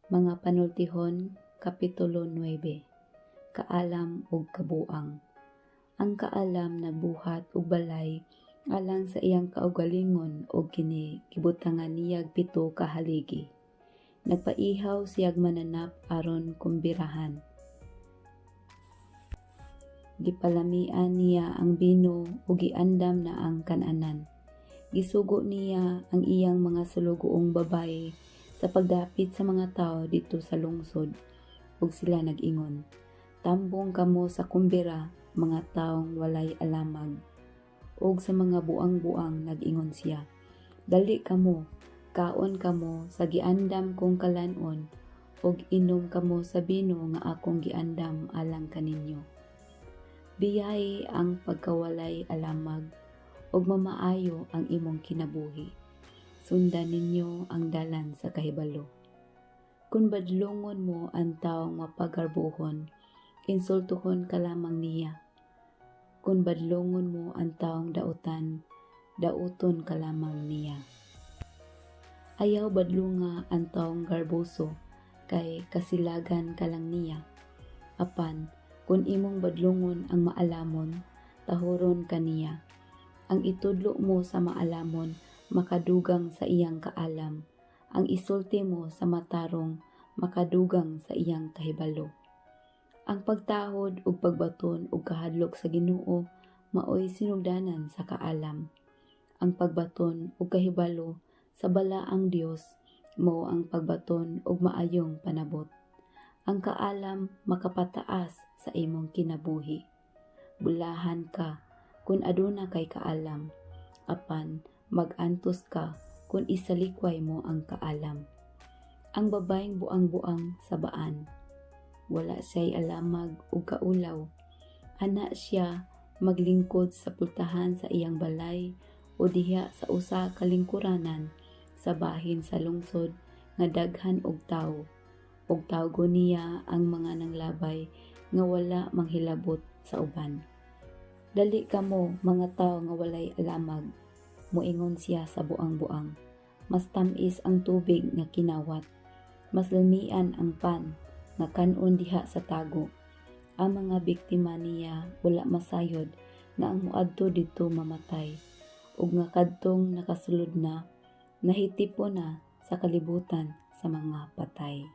Mga Panultihon, Kapitulo 9. Kaalam ug Kabuang. Ang kaalam nagbuhat og balay alang sa iyang kaugalingon ug kini gibutangan niyag pito ka haligi. Nagpaihaw siyag mananap aron kumbirahan. Gipalamian niya ang bino ug giandam na ang kan-anan. Gisugo niya ang iyang mga sulugoong babaye sa pagdapit sa mga tawo didto sa lungsod, ug sila nag-ingon, "Tambong kamo sa kumbira, mga tawong walay alamag." Ug sa mga buang-buang nag-ingon siya, "Dali kamo, kaon kamo sa giandam kong kalan-on ug inom kamo sa bino nga akong giandam alang kaninyo." Biyahi ang pagkawalay alamag ug mamaayo ang imong kinabuhi. Sundan ninyo ang dalan sa kahibalo. Kung badlungon mo ang tawong mapagarbohon, insultuhon ka lamang niya. Kung badlungon mo ang tawong dautan, dauton ka lamang niya. Ayaw badlunga ang tawong garboso, kay kasilagan ka lang niya. Apan, kung imong badlungon ang maalamon, tahuron ka niya. Ang itudlo mo sa maalamon makadugang sa iyang kaalam. Ang isulti mo sa matarong makadugang sa iyang kahibalo. Ang pagtahod ug pagbaton og kahadlok sa Ginoo maoy sinugdanan sa kaalam. Ang pagbaton og kahibalo sa balaang Dios mao ang pagbaton og maayong panabot. Ang kaalam makapataas sa imong kinabuhi. Bulahan ka kung aduna kay kaalam, apan mag-antos ka kung isalikway mo ang kaalam. Ang babaeng buang-buang sabaan. Wala siya'y alamag ug kaulaw. Ana siya maglingkod sa pultahan sa iyang balay o diha sa usa ka lingkuranan sa bahin sa lungsod nga daghan og tawo, ug tawgon niya ang mga nanglabay nga wala manghilabot sa uban. "Dali kamo, mga tawo nga walay alamag," moingon siya sa buang-buang. "Mas tam-is ang tubig nga kinawat. Mas lamian ang pan nga kan-on diha sa tago." Ang mga biktima niya wala masayod nga ang moadto didto mamatay, ug nga kadtong nakasulod na, nahitipo na sa kalibutan sa mga patay.